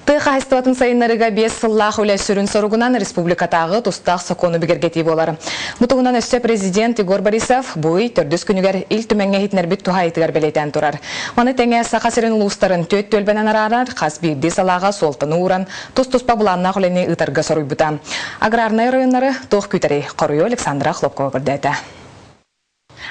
Тыа хаһайыстыбатын сайыннарыыга биэс сыллаах үлэ сүрүн соругунан республикатааҕы тустаах сокуону бигэргэтии буолар. Бу туһунан өссө президент Егор Борисов бу ый төрдүс күнүгэр Ил Түмэҥҥэ иһитиннэрбит туһаайыытыгар бэлиэтээн турар. Маны тэҥэ Саха сирин улуустарын түөрт түөлбэнэн араарар, хас биирдии салааҕа суолтаны ууран, тус-туспа былааннаах үлэни ыытарга соруйбута. Аграрнай оройуоннары туох күүтэрий? Хоруйу Александра Хлопкова көрдөөтө.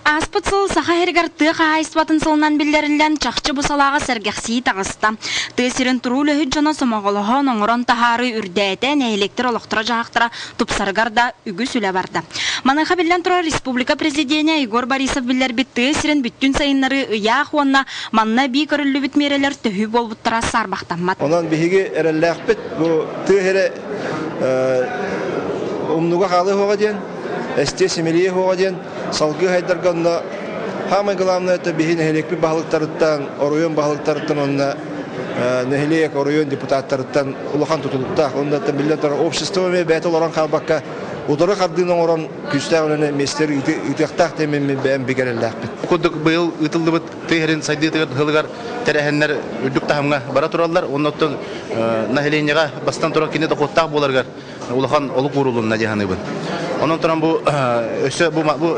Ааспыт сыл Саха сиригэр тыа хаһаайыстыбатын сылынан биллэриллэн, чахчы бу салааҕа сэргэхсийии таҕыста. Тыа сирин туруу үлэһит дьоно сомоҕолоһон, оҥорон таһаарыы үрдээтэ, нэһилиэктэр олохторо-дьаһахтара тупсарыгар да үгүс үлэ барда. Маныаха биллэн турар, республика президенэ Егор Борисов биллэрбит тыа сирин бүттүүн сайыннарыы ыйаах уонна манна эбии көрүллүбүт миэрэлэр төһүү буолбуттара саарбахтаммат. Онон биһиги эрэллээхпит, бу тыа сирэ умнуга хаалыа суоҕа диэн, эстиэ симэлийиэ суоҕа диэн салгыы хайдарга онно самое главное это биһи нэһилиэкпит баһылыктарыттан, оройуон баһылыктарыттан уонна нэһилиэк оройуон депутаттарыттан улахан тутулуктаах. Онно биллэн турар общество эмиэ бэйэтэ олорон хаалбакка утары хардыыны оҥорон күүстээх үлэни миэстэлэр ыытыахтаах диэн мин бэйэм бигэрэллээхпин. Курдук быйыл ыытыллыбыт тыа сирин сайдыытыгар сылыгар тэрээһиннэр үрдүк таһымҥа бара тураллар. Онно оттон населениеҕа бастан туран кини дохуоттаах буоларыгар улахан олук уурулунна дии саныыбын. Онон туран бу өссө бу, бу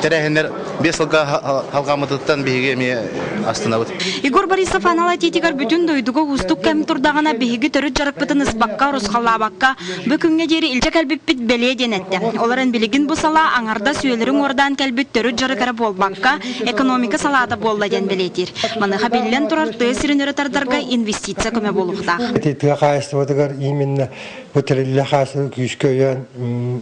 тэрээһиннэр биэс сылга халҕаммытыттан биһиги эмиэ астынабыт. Егор Борисов анал этиитигэр бүтүн дойдуга уустук кэм турдаҕына биһиги төрүт дьарыкпытын ыспакка, урусхаллаабакка бу күҥҥэ диэри илдьэ кэлбиппит бэлиэ диэн эттэ. Ол эрэн билигин бу салаа аҥардас үйэлэрин уордаан кэлбит төрүт дьарык эрэ буолбакка, экономика салаата буолла диэн бэлиэтиир. Маныаха биллэн турар тыа сирин өрө тардарга инвестиция көмө буолуохтаах. Ити тыа хаһаайыстыбатыгар именно бу тэриллэ хаһаайыстыба күүскэ өйөөн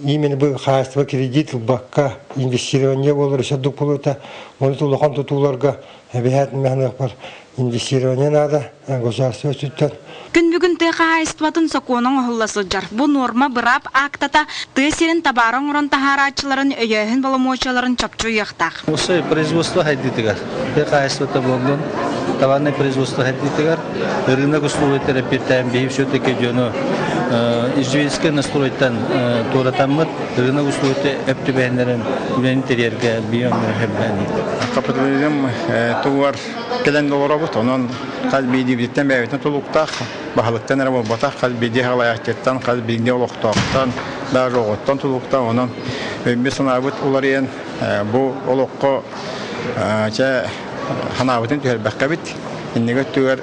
именно бу хаһаайыстыба кредит ылбакка инвестирование буолар өссө буолуота оны улахан тутууларга эбэһээт механыахпар инвестирование надо государство өттүттэн. Күн бүгүн тыа хаһаайыстыбатын сокуона оҥоһулла сылдьар. Бу нуорма быраап аактата тыа сирин табаара оҥорон таһаарааччыларын өйөөһүн боломуочуйаларын чопчу ыйыахтаах. Осы производство хайдыытыгар, тыа хаһаайыстыбата буоллун, товарное производство хайдыытыгар рынок условиятыгар эппиэттээн биһи все-таки дьону иждивенческий настройтан туоратаммыт рынок условията өп түбэһиннэрэн үлэни тэрийэргэ биир онно Капитализм тугар кэлэн олоробут, онон хас биирдиибититтэн бэйэбитин тулуктаах, баһылыктан эрэ буолбатах, хас биирдии халайааччыттан, хас биирдии олохтоохтон, даже оҕоттон тулуктаах, онон өйбүт-санаабыт уларыйан бу олоххо чэ санаабытын түһэрбэккэбит, инники өттүгэр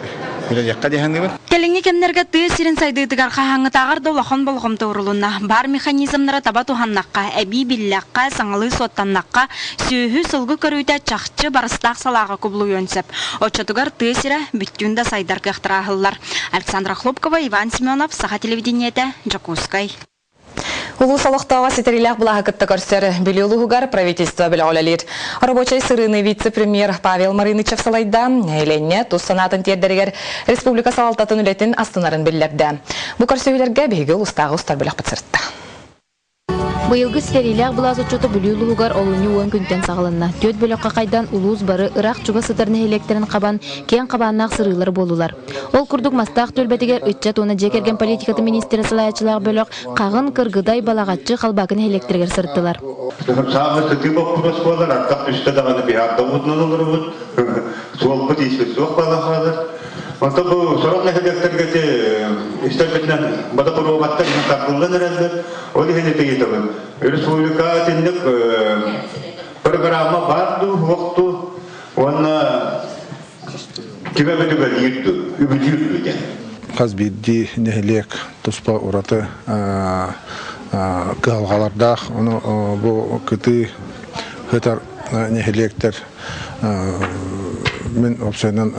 үлэлиэххэ дии саныыбын. Кэлиҥҥи кэмнэргэ тыа сирин сайдыытыгар хаһааҥҥытааҕар да улахан болҕомто уурулунна. Баар механизмнары таба туһаннахха, эбии биллэххэ, саҥалыы суоттаннахха, сүөһү, сылгы көрүүтэ чахчы барыстаах салааҕа кубулуйуон сөп. Оччотугар тыа сирэ бүттүүн да сайдар кыахтара аһыллар. Александра Хлопкова, Иван Семенов, Саха телевидениетэ, Дьокуускай. Улуус олохтооҕо ситэриилээх былааһы кытта көрсөр Бүлүү улууһугар правительство бөлөҕө үлэлиир. Рабочай сырыыны вице-премьер Павел Марынычев салайда, нэһилиэнньэ тус санаатын тиэрдэригэр республика салалтатын үлэтин астынарын биллэрдэ. Бу көрсүһүүлэргэ биһиги улуустааҕы устар бөлөхпүт сырытта. Быйылгы ситэриилээх былаас отчуота Бүлүү улууһугар олунньу уон күнтэн саҕаланна. Түөрт бөлөххө хайдан улуус бары ыраах-чугас сытар нэһилиэктэрин хабан, киэҥ хабааннаах сырыылар буоллулар. Ол курдук Мастаах түөлбэтигэр ыччат уонна дьиэ кэргэн политикатын министрэ салайааччылаах бөлөх Хаҕын, Кыргыдай, Балаҕаччы, Халбаакы нэһилиэктэригэр сырыттылар. Саамай сытыы боппуруос буолар, ардах түстэ даҕаны биһаардаммытынан олоробут, суолбут ииспит суох буолан хаалар. Онтон бу сорох нэһилиэктэргэ ити истэрбитинэн бодопуруобаттар иһин тардыллан эрэллэр, ол иһин ити ыйытабын. Республика итинник программа баар дуу, суох дуу, уонна Ким эбит үбэлиир дуу, үбүлүүр дуу диэн. Хас биирдии нэһилиэк туспа ураты кыһалҕалардаах. Ону бу кытыы сытар нэһилиэктэр мин уопсайынан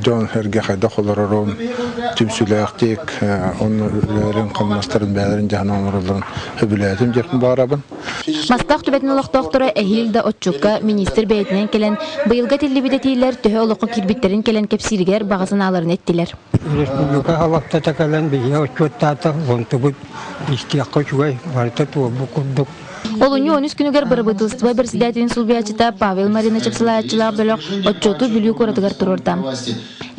дьон эргэ хайдах олорорун түмсүүлээхтик онно үлэлэрин хамнастарын бэйэлэрин дьаһанан олороллорун сөбүлээтим диэхпин баҕарабын. Мастаах түбэтин олохтоохторо эһиил да отчукка министр бэйэтинэн кэлэн, быйылга этиллибит этиилэр төһө олоххо киирбиттэрин кэлэн кэпсииригэр баҕа санааларын эттилэр. Республика халаптата кэлэн биһиги отчуоттаата, онтубут истиэххэ үчүгэй, барыта туолбут курдук. Олунньу 13 күнүгэр бырабыыталыстыба председателин солбуйааччыта Павел Маринычев салайааччылаах бөлөх отчуоту Бүлүү куоратыгар туруорда.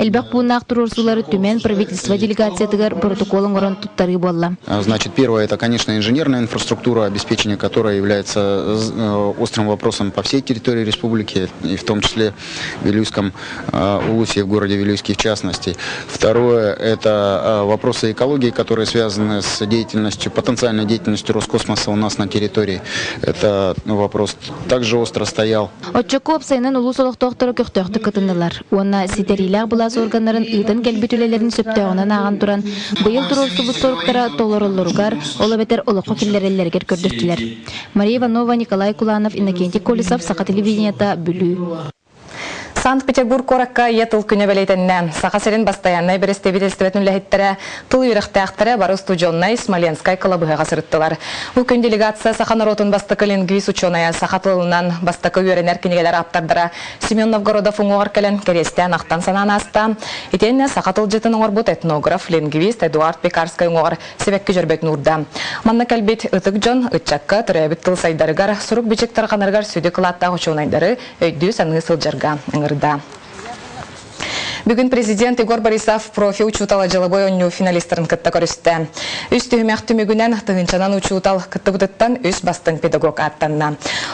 Элбэх пууннаах туруорсуулары түмэн правительство делегациятыгар протокол оҥорон туттарыы буолла. Значит, первое, это, конечно, инженерная инфраструктура, обеспечение которой является острым вопросом по всей территории республики, и в том числе в Вилюйском Улусе, в городе Вилюйске в частности. Второе, это вопросы экологии, которые связаны с деятельностью, потенциальной деятельностью Роскосмоса у нас на территории. Это вопрос также остро стоял. Отчуокка уопсайынан улуус олохтоохторо көхтөөхтүк кытыннылар уонна ситэриилээх былаас органнарын ыытан кэлбит үлэлэрин сөптөөҕүнэн ааҕан туран, быйыл туруорсубут соруктара толороллоругар, ол эбэтэр олоххо киллэрэллэригэр көрдөстүлэр. Мария Иванова, Николай Куланов, Иннокентий Колесов, Саха телевидениета, Бүлүү. Санкт-Петербург куоракка Ийэ тыл күнэ бэлиэтэннэ. Саха сирин бастайааннай бэрэстэбиитэлистибэтин үлэһиттэрэ, тыл үөрэхтээхтэрэ бары устудьуоннай Смоленскай кылабыһаҕа сырыттылар. Бу күн делегация саха норуотун бастакы лингвист учуонайа, саха тылынан бастакы үөрэнэр кинигэлэр ааптардара Семен Новгородов уҥуоҕар кэлэн кэриэстээн ахтан санаан ааста. Итиэннэ саха тылдьытын оҥорбут этнограф, лингвист Эдуард Пекарскай уҥуоҕар сибэкки дьөрбөтүн уурда. Манна кэлбит ытык дьон ыччакка төрөөбүт тыл сайдарыгар, сурук-бичик тарҕанарыгар сүдү кылааттаах учуонайдары өйдүү-саныы сылдьарга ыҥырда. Бүгүн президент Егор Борисов профи учуутала дьылабой оонньуу финалистарын кытта көрүстэ. Үс түһүмэх түмүгүнэн тыһыынчанан учуутал кыттыбытыттан үс бастыҥ педагог ааттанна.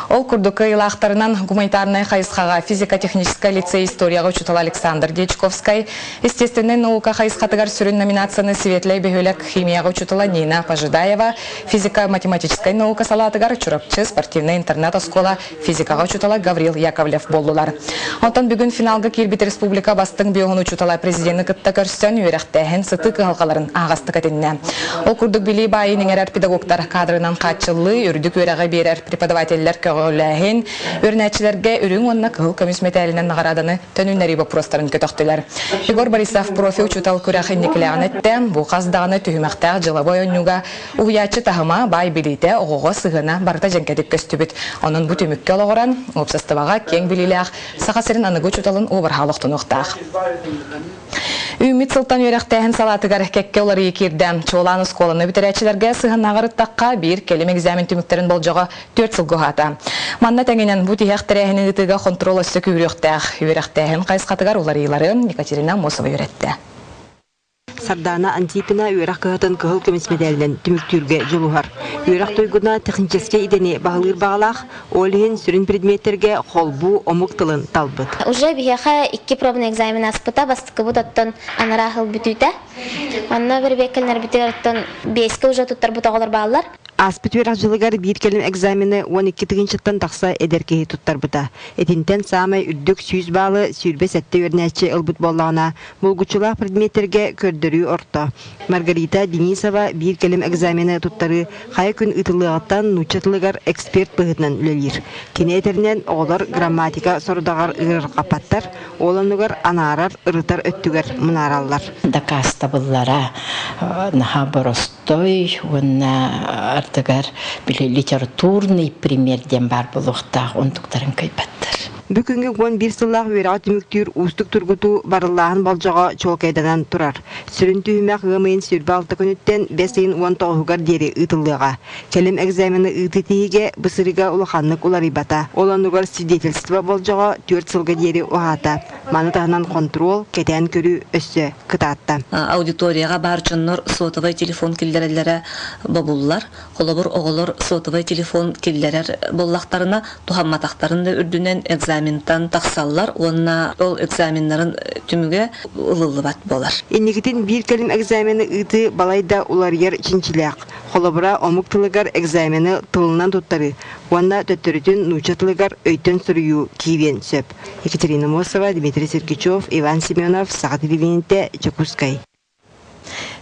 Ол курдук кыайыылаахтарынан гуманитарнай хайысхаҕа физико-техническай лицей историяҕа учуутала Александр Дьячковскай, естественнай наука хайысхатыгар сүрүн номинацияны Светлэй бөһүөлэк химияҕа учуутала Нина Пожидаева, физико-математическай наука салаатыгар Чурапчы спортивнай интернат-оскуола физикаҕа учуутала Гаврил Яковлев буоллулар. Онтон бүгүн финалга киирбит республика бастыҥ биоһун учуутала президени кытта көрсөн үөрэхтээһин сытыы кыһалҕаларын аһаҕастык этиннэ. Ол курдук билии баайын иҥэрэр педагогтар кадрынан хааччыллыы, үрдүк үөрэҕи биэрэр преподавателлэр көҕүлээһин, үөрэнээччилэргэ үрүҥ уонна кыһыл көмүс мэтээлинэн наҕарааданы төнүннэрии боппуруостарын көтөхтүлэр. Егор Борисов профи учуутал күрэх инникилээҕин эттэ, бу хас даҕаны түһүмэхтээх дьылабой оонньууга Уһуйааччы таһыма, баай билиитэ, оҕоҕо сыһыана барыта дьэҥкэтик көстүбүт. Онон бу түмүккэ олоҕуран, уопсастыбаҕа киэҥ билиилээх Саха сирин аныгы учууталын уобараһа олохтонуохтаах. Үүммүт сылтан үөрэхтээһин салаатыгар кэккэ уларыйыы киирдэ. Чуолаан оскуоланы бүтэрээччилэргэ сыһыаннааҕар ыттахха, биир кэлим экзамен түмүктэрин болдьоҕо 4 сылга уһаата. Манна тэҥинэн бу тиһэх тэрээһини ыытыыга хонтуруол өссө күүһүрүөхтээх. Үөрэхтээһин хайысхатыгар уларыйыылары Екатерина Аммосова үөрэттэ. Сардаана Антипина үөрэх кыһатын кыһыл көмүс мэдээлинэн түмүктүүргэ дьулуһар. Үөрэх туйгуна техническэй идэни баһылыыр баҕалаах, ол иһин сүрүн предметтэргэ холбуу омук тылын талбыт. Уже биһиэхэ икки пробный экзамен ааспыта, бастакыбыт оттон анараа сыл бүтүүтэ. Онно бэрэбиэркэлэнэрбитигэр оттон биэскэ уже туттарбыт оҕолор бааллар. Ааспыт үөрэх дьылыгар биир кэлим экзамены 12 тыһыынчаттан тахса эдэр киһи туттарбыта. Итинтэн саамай үрдүк 100 баалы 27 үөрэнээччи ылбыт буоллаҕына, Булгуччулаах предметтэргэ көрдөрүү орто. Маргарита Денисова биир кэлим экзамены туттарыы хайа күн ыытыллыаҕыттан нуучча тылыгар эксперт быһыытынан үлэлиир. Кини этэринэн, оҕолор грамматика сорудаҕар ыарырҕаппаттар, ол оннугар анаарар, ырытар өттүгэр мунаараллар. Дакаастабыллара наһаа боростой уонна ардыгар били литературный пример диэн баар буолуохтаах онтуктарын кыайбаттар. Бүгүҥҥү 11 сыллаах үөрэҕи түмүктүүр уустук тургутуу барыллааһын болдьоҕо чуолкайданан турар. Сүрүн түһүмэх ыам ыйын 26 күнүттэн бэс ыйын 19-угар диэри ыытыллыаҕа. Кэлим экзамены ыытыы тиһигэ бу сырыыга улаханнык уларыйбата. Ол оннугар свидетельство болдьоҕо 4 сылга диэри уһаата. Маны таһынан хонтуруол, кэтээн көрүү өссө кытаатта. Аудиторияҕа баар дьоннор сотовай телефон киллэрэллэрэ бобуллар. Холобур, оҕолор сотовай телефон киллэрэр буоллахтарына, туһамматахтарын да үрдүнэн экзаментан тахсаллар уонна ол экзаменнарын түмүгэ ылыллыбат буолар. Инникитин биир кэлим экзамены ыытыы балайда уларыйар чинчилээх. Холобура, омук тылыгар экзамены тылынан туттарыы уонна төттөрүтүн нуучча тылыгар өйтөн суруйуу киириэн сөп. Екатерина Мосова, Дмитрий Сергучев, Иван Семенов, Саха телевидениетэ, Дьокуускай.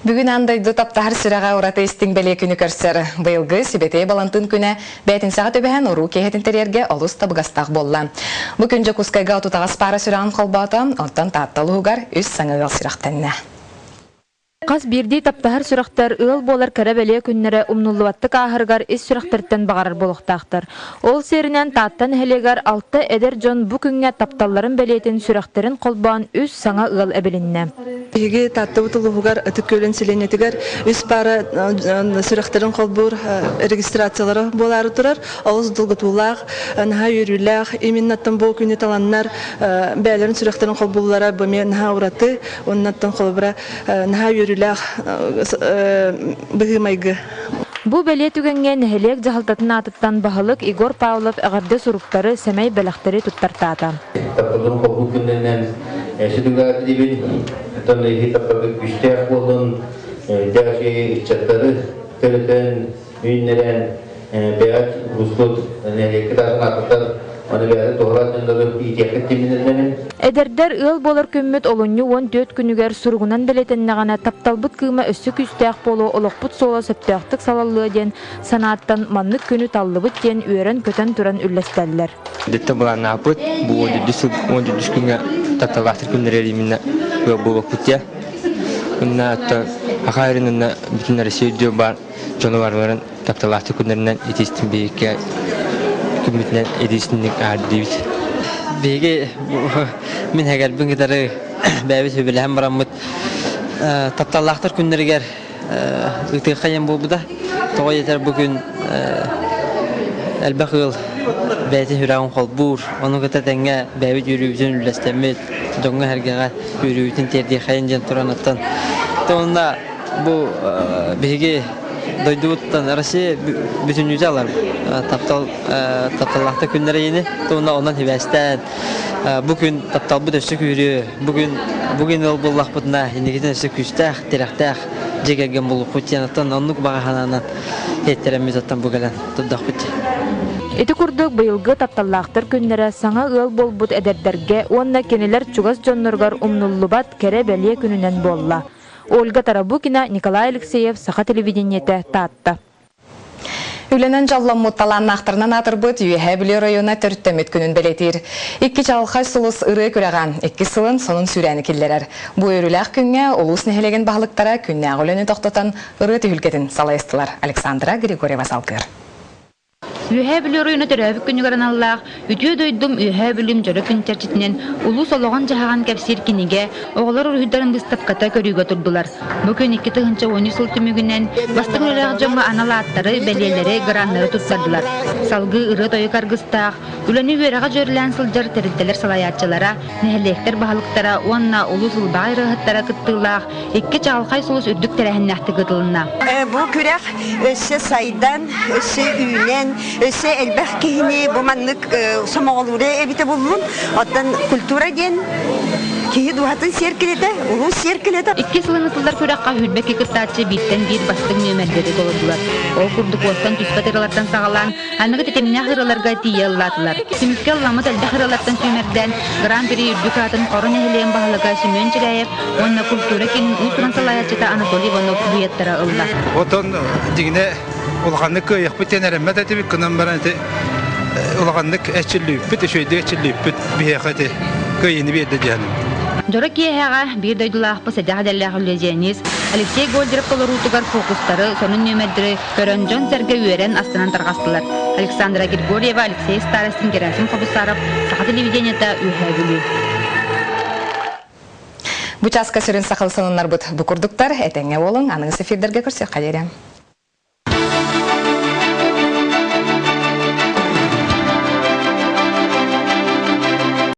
Бүгүн аан дойду таптаһар сүрэҕэ ураты истиҥ бэлиэ күнү көрсөр. Быйылгы Сибэтиэй Балантыын күнэ бээтинсэҕэ түбэһэн уруу киэһэтин тэрийэргэ олус табыгастаах буолла. Бу күн Дьокуускайга отутаҕас паара сүрэҕин холбоото, оттон Таатта улууһугар үс саҥа ыал сүрэхтэннэ. Хас биирдии таптаһар сүрэхтэр ыал буолар кэрэ-бэлиэ күннэрэ умнуллубаттык ааһарыгар ис сүрэхтэриттэн баҕарар буолуохтаахтар. Ол сиэринэн Таатта нэһилиэгэр алта эдэр дьон бу күҥҥэ тапталларын бэлиэтин сүрэхтэрин холбоон үс саҥа ыал эбилиннэ. Биһиги Тааттабыт улууһугар Ытык Күөлүн сэлиэнньэтигэр үс паара сүрэхтэрин холбуур регистрациялара буолаары турар. Олус долгутуулаах, наһаа үөрүүлээх. Именно бу күнү таланнар бэйэлэрин сүрэхтэрин холбууллара бу эмиэ наһаа ураты. Оннуттан холобура наһаа үөрүүлээх быһыы-майгы. Бу бэлиэ түгэҥҥэ нэһилиэк дьаһалтатын аатыттан баһылык Егор Павлов эҕэрдэ суруктары, сэмэй бэлэхтэри туттартаата. Тапталын холбуу күннэринэн сүтүгэр дибин, оттон эһи тапталга күүстээх буолун, дээши ыччаттары төрөтөн, үүннэрэн, бэйэт улууспут нэһилиэккэ таһын атыттар оны бэйэти туһалаах дьоннору иитиэххит тиминэллэрин. Эдэрдэр ыал буолар күммүт олунньу 14 күнүгэр суругунан бэлиэтэннэҕинэ тапталбыт кыыма өссө күүстээх буолуо, олохпут суола сөптөөхтүк салаллыа диэн санааттан маннык күнү таллыбыт диэн үөрэн-көтөн туран үллэстэллэр. Дэттэ былааннааппыт бу 14 күҥҥэ тапталлаахтар күннэрэ именно ыал буолуохпут диye. Онно Аха эрин бүтүн Россия үрдүө баар дьону барыларын тапталаахтык күннэринэн итистин биһикке күммүтүнэн итистинник аардыыбыт. Биһиги мин хэгэрбин кытары бэйэбит сөбүлэһэн бараммыт тапталлаахтар күннэригэр ыытыахха диэн буолбута. Тоҕо диэтэр бу күн элбэх ыал бэйэтин сүрэҕин холбуур, ону кытта тэҥҥэ бэйэбит үөрүүбүтүн үллэстэммит, дьоҥҥо-сэргэҕэ үөрүүбүтүн тиэрдиэххэйин диэн туран оттон уонна бу биһиги дойдубуттан Россия бүтүннүүтэ алар таптал тапталлаахта күннэрэ ини уонна онон сибээстээн бу күн тапталбыт өссө күүрүө бүгүн бүгүн ыал буоллахпытына инникитин өссө күүстээх тирэхтээх дьиэ кэргэн буолуохпут диэн оттон оннук баҕа санаанан иэттэрэммит оттон бу кэлэн турдахпыт. Ити курдук быйылгы тапталлаахтар күннэрэ саҥа ыал буолбут эдэрдэргэ уонна кинилэр чугас дьонноругар умнуллубат кэрэ-бэлиэ күнүнэн буолла. Ольга Тарабукина, Николай Алексеев, Саха телевидениетэ, Таатта. Үлэнэн дьолломмут талааннаахтарынан аатырбыт Үөһээ Бүлүү оройуона төрүттэммит күнүн бэлиэтиир. Икки чаҕылхай сулус ырыа күрэҕэ иккис сылын сонун сүүрээни киллэрэр. Бу үөрүүлээх күҥҥэ улуус нэһилиэгин баһылыктара күннээҕи үлэни тохтотон ырыа түһүлгэтин салайыстылар. Александра Григорьева салгыыр. Үөһээ Бүлүү оройуона төрөөбүт күнүгэр аналлаах Үтүө дойдум Үөһээ Бүлүүм дьоро күн чэрчитинэн улуус олоҕун-дьаһаҕын кэпсиир кинигэ, оҕолор уруһуйдарын быыстапката көрүүгэ турдулар. Бу күн 2013 сыл түмүгүнэн бастыҥ үлэлээх дьоҥҥо анал ааттары, бэлиэлэри, граннары туттардылар. Салгыы ырыа-тойук аргыстаах, үлэни үөрэҕэ дьүөрэлээн сылдьар тэрилтэлэр салайааччылара, нэһилиэктэр баһылыктара уонна улуус ылбаҕай ырыаһыттара кыттыылаах икки чаҕылхай сулус үрдүк тэрээһиннээхтик ыытылынна. Бу күрэх өссө сайдан, өссө үүнэн, өссө элбэх киһини бу маннык сомоҕолуура эбитэ буллун. Оттон культура диэн киһи дууһатын сиэркилэтэ, улуус сиэркилэтэ. Икки сылын ытыллар күрэххэ сүүрбэкки кыттааччы бииртэн биир бастыҥ нүөмэрдэри толордулар. Ол курдук уостан түспэт ыралартан саҕалаан, аныгы тэтимнээх ыраларга тиийэ ыллаатылар. Түмүккэ ылламмыт элбэх ыралартан сүүмэрдээн, Гран-при үрдүк аатын Хоро нэһилиэгин баһылыга Семен Чиряев уонна культура киинин уус-уран салайааччыта Анатолий Иванов дуэттара ылла. Отон дьиҥинэ улаханнык кыайыахпыт диэн эрэммэт этибит, гынан баран ити улаханнык эчиллүүппүт, үчүгэйдик эчиллүүппүт биһиэхэ ити кыайыыны биэрдэ диэн. Дьоро киэһэҕэ биир дойдулаахпыт сэдэх идэлээх иллюзионист Алексей Гольдеров толоруутугар фокустары, сонун нүөмэрдэри көрөн дьон-сэргэ үөрэн астынан тарҕастылар. Александра Григорьева, Алексей Старостин, Герасим Хобусаров, Саха телевидениета, Үөһээ Бүлүү. Бу чааска сүрүн сахал сонуннарбыт бу курдуктар. Этэҥҥэ буолуҥ, аныгыс эфирдэргэ көрсүөххэ диэри.